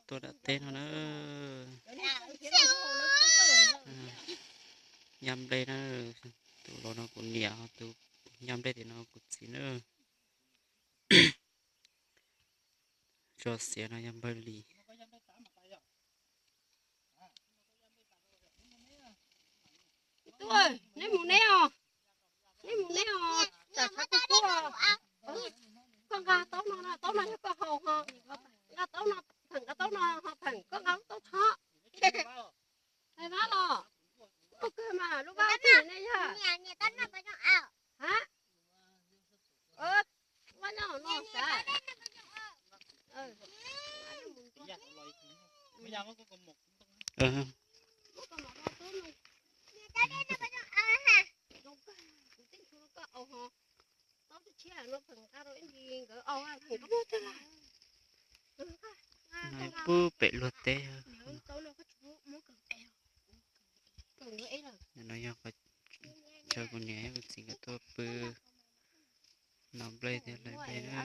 Tuaj dam teb no na. Nyab nplej na. Tus laus no kuv niam, tus nyab nplej tim no kuv txiv na. Tso xiav no yog npawg Lis. Tub, neb mus neb os, neb mus neb os, tsam tshav kub kub os. Koj nqa taub no, taub no yog koj haus ho, nqa taub no, pheem nqa taub no ho pheem, koj nqa lub taub tshob. Hais vab los, ua kawg mas lub vab twg ne yog? Ha? Vab nyob no sav. No pub pem luag teb. No yog cov kuv niam kuv txiv nkawd tuaj pw noj nplej thiab hlais nplej na.